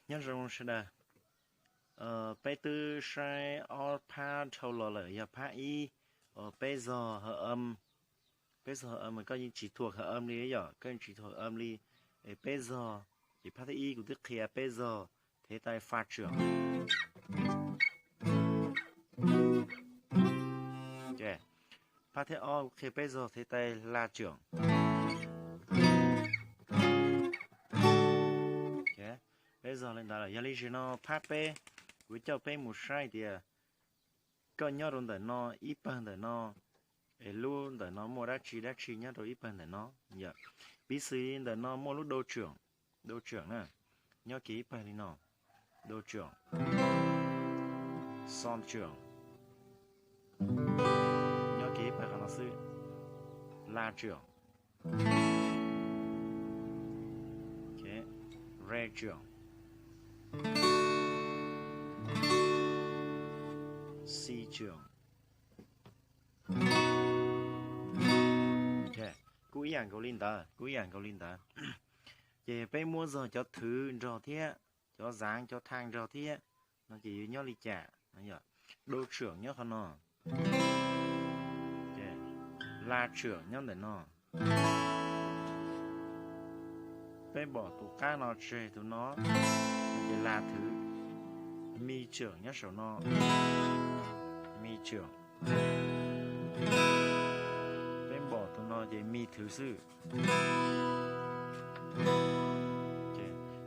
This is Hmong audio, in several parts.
Nyob zoo sawv daws, peb twb saib ob phab dhau los lawm, yog phab ib, peb zog hawm, peb zog hawm mas koj yeej tsis thuam hawm li yom, koj yeej tsis thuam hawm li, peb zog, ces phab thib ib kuv twb qhia peb zog thev tais fa tseem. Phab thib ob kuv qhia peb zog thev tais la tseem. Peb zog li ntawd lawm, yog li ntawd no phab peb, kuv coj peb mus saib tias koj nyob rau ntawm no, ib pawg ntawm no, es lub ntawm no muaj dab tsi dab tsi nyob rau ib pawg ntawm no. Piv xws ntawm no muaj lub do tseem, do tseem na, nyob kiag ib pawg li no, do tseem, xo tseem, nyob kiag ib pawg qhov no xwb, la tseem, re tseem, xi tseem. Kuj ib yam nkaus li ntawd, kuj ib yam nkaus li ntawd. Ces peb muab zog cov thwv nrog thiab, cov zav cov thaj nrog thiab, no ces yuav nyob li cas? Do tseem nyob qhov no, la tseem nyob ntawm no. Peb npom tus qab no tseg tus no, ces la thwv, mi tseem nyob saum no, mi tseem. Peb npom tus no ces mi thwv xwb.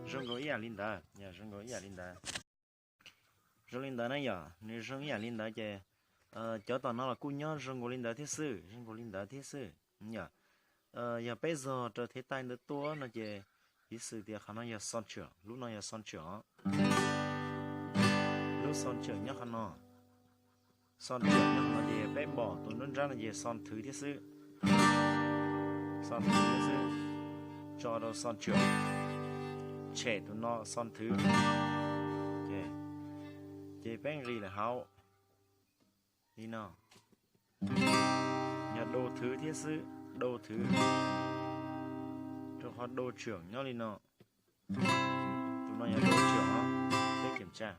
Zoo nkaus ib yam li ntawd, zoo nkaus ib yam li ntawd. Zoo li ntawd na yom, nws zoo ib yam li ntawd ces cov tom no los kuj nyob zoo nkaus li ntawd thiab xwb, zoo nkaus li ntawd thiab xwb yom. Yog peb zog raws thev tais ntawd tuaj no ces piv xws tias qhov no yog xo tseem, lub no yog xo tseem os. Lub xo tseem nyob qhov no, xo tseem nyob qhov no ces peb npom tus nruab nrab no ces xo thwv thiab xwb, xo thwv thiab xwb, tso rau xo tseem, tshem tus no xo thwv, ces peb nqis lawm hauv li no, yog do thwv thiab xwb, do thwv, rau qhov do tseem nyob li no. Tus no yog do tseem os, peb kem tsa.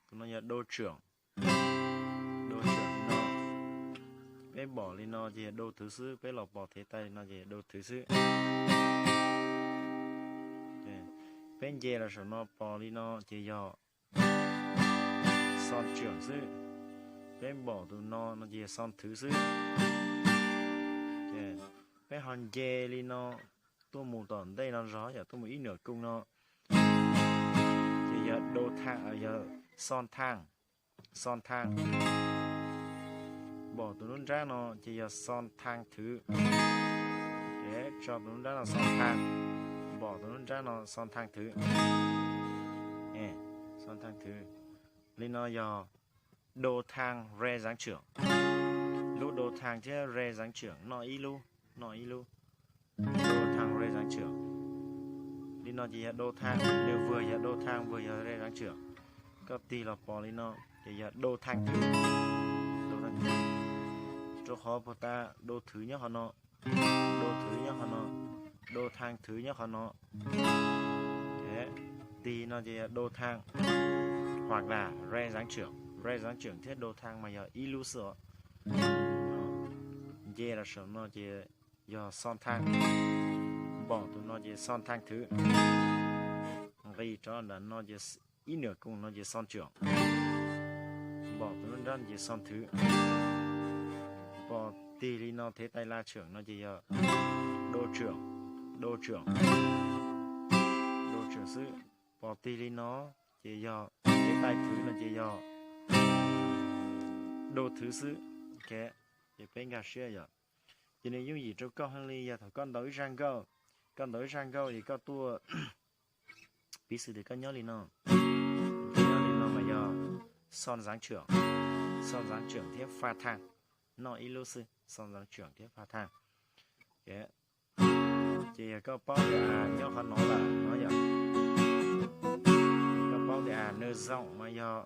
Tus no yog do tseem, do tseem li no. Peb npom li no ces yog do thwv xwb, peb los pom thev tais li no ces yog do thwv xwb. Peb nce los saum no pom li no ces yog xo tseem xwb. Peb npom tus no no ces yog xo thwv xwb. Peb ho nce li no tuaj mus tom ntej no zog yom, tuaj mus ib nram kooj no ces yog do tha, yog xo thaj, xo thaj. Npom tus nruab nrab no ces yog xo thaj thwv. Tso tus nruab nrab no xo thaj, npom tus nruab nrab no xo thaj thwv. Xo thaj thwv. Li no yog do thaj re zav tseem. Lub do thaj thiab re zav tseem noj ib lub, noj ib lub. Do thaj re zav tseem. Li no ces yog do thaj, nws vwg yog do thaj, vwg yog re zav tseem. Koj tig los pom li no ces yog do thaj thwv, do thaj thwv. Rau qhov puag ta do thwv nyob qhov no, do thwv nyob qhov no, do thaj thwv nyob qhov no. Tig no ces yog do thaj, hoặc là re zav tseem, re zav tseem thiab do thaj mas yog ib lub xwb os. Nce los saum no ces yog xo thaj, npom tus no ces xo thaj thwv. Nqis rov nram no ces ib nram kooj no ces xo tseem, npom tus nruab nrab no ces xo thwv. Pom tig li no thev tais la tseem no ces yog do tseem, do tseem, do tseem xwb. Pom tig li no ces yog thev tais thwv no ces yog do thwv xwb. Ces peb nkag siab yom. Ces nws yooj yim rau koj heev li yog thaum koj ntaus ib zaj nkauj, koj ntaus ib zaj nkauj es koj tuaj, piv xwm tias koj nyob li no, koj nyob li no mas yog xo ntxaav tseem, xo ntxaav tseem thiab fa thaj, noj ib lub xwb, xo ntxaav tseem thiab fa thaj. Ces yog koj paub tias nyob qhov no lawm no yom, koj paub tias nws zaum mas yog,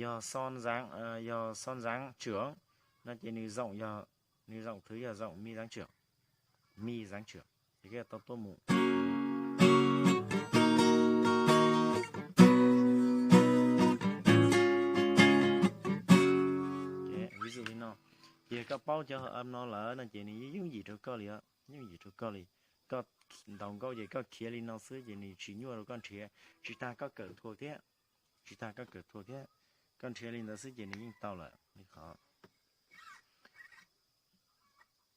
yog xo ntxaav, yog xo ntxaav tseem no ces nws zaum yog, nws zaum thwv yog zaum mi ntxaav tseem, mi ntxaav tseem, ces koj tau tuaj mus. Vis dụ li no, ces koj paub cov hom no lawm no ces nws yooj yim rau koj li, yooj yim rau koj li. Koj ntaus nkauj ces koj khiav li no xwb ces nws tsis nyuaj rau koj nrhiav, tsis tas koj kawm thuas thiab, tsis tas koj kawm thuas thiab, koj nrhiav li ntawd xwb ces nws yeej tau lawm li qhov.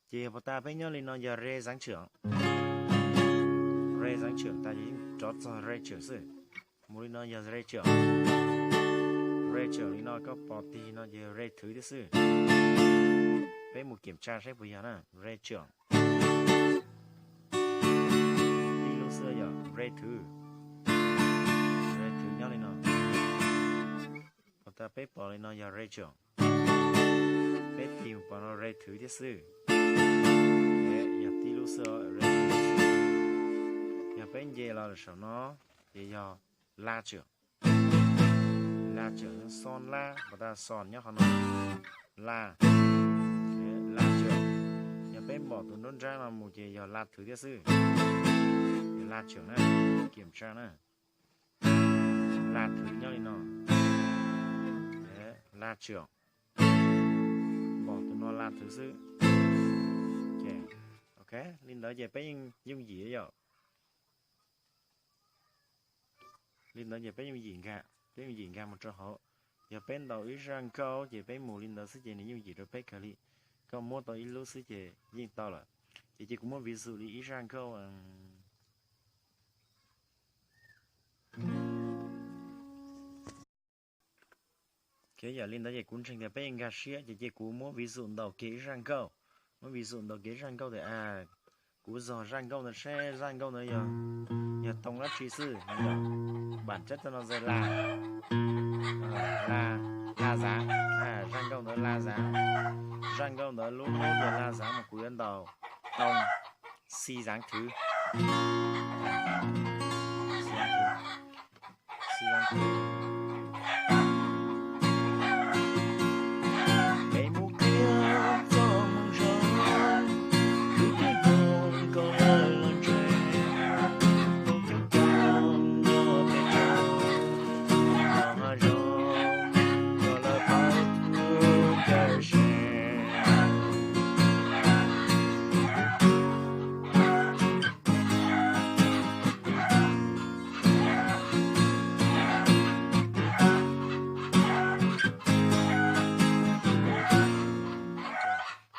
Ces yog puas tas peb nyob li no yog re ntxaav tseem, re ntxaav tseem tas ces yeej rov txog re tseem xwb. Mus li no yog re tseem, re tseem li no koj pom tig no ces re thwv thiab xwb. Peb mus kiểm tra saib puas yog na, re tseem. Ib lub xwb yog re thwv, re thwv nyob li no. Puas tas peb pom li no yog re tseem, peb tig mus pom no re thwv thiab xwb. Yog tib lub xwb, re thwv thiab xwb. Yog peb nce los saum no ces yog la tseem, la tseem, xo la, puas tas xo nyob qhov no, la, la tseem. Yog peb npom tus nruab nrab no mus ces yog la thwv thiab xwb. Yog la tseem na, kiểm tra na. La thwv nyob li no, la tseem, npom tus no la thwv xwb. Ok, li ntawd ces peb yeej yooj yim yom. Li ntawd ces peb yooj yim nkag, peb yooj yim nkag mus rau hauv. Yog peb ntaus ib zaj nkauj ces peb mus li ntawd xwb ces nws yooj yim rau peb kawg li. Koj muab tau ib lub xwb ces yeej tau lawm. Ces cia kuv muab vis dụ li ib zaj nkauj. Yog li ntawd ces kuv ntseeg tias peb yeej nkag siab ces cia kuv muab vis dụ ntaus kiag ib zaj nkauj. Muab vis dụ ntaus kiag ib zaj nkauj tias kuv zog zaj nkauj ntawd seb zaj nkauj ntawd yog, yog too dab tsi xwb. Bản chất nó là la, la dáng, zaj nkauj ntawd la dáng. Zaj nkauj ntawd lub nub yog la dáng mas kuv yuav ntaus too, xi dáng thứ, xi dáng thứ.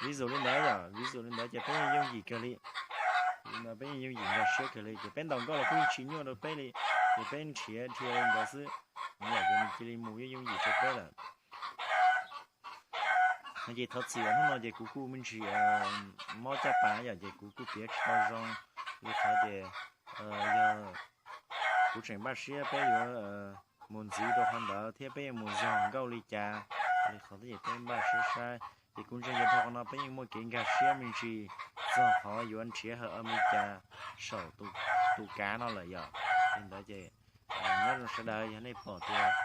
Ví dụ li ntawd yom, ví dụ li ntawd ces peb yeej yooj yim kawg li. Li ntawd peb yeej yooj yim nkag siab kawg li, ces peb ntaus nkauj los kuj yeej tsis nyuaj rau peb li, ces peb nrhiav dhia li ntawd xwb, yom, ces nws cia li mus yooj yooj yim rau peb lawm. No ces thov txim uas hnub no ces kuv kuj me ntsis mob caj pas yom, ces kuv kuj piav tsis tau zoo li qhov ces yog kuv tseem npaj siab peb yuav mus ntxiv rau qhov ntawd thiab peb yuav mus zog nkauj li cas, li qhov thiab ces peb npaj siab saib. Ces kuv ntseeg tias dhau qhov no peb yeej muaj kev nkag siab me ntsis txog qhov yuav nrhiav hawm Amelikas saum tus kav no lawm yom. Li ntawd ces nyob zoo sawv daws, yog nej pom tias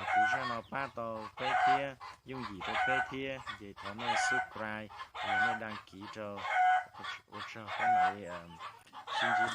kuv zaj no pab tau peb thiab yooj yim rau peb thiab ces thov nej subscribe, yog nej đăng ký rau, ua tsaug peb mam li sib ntsib dua.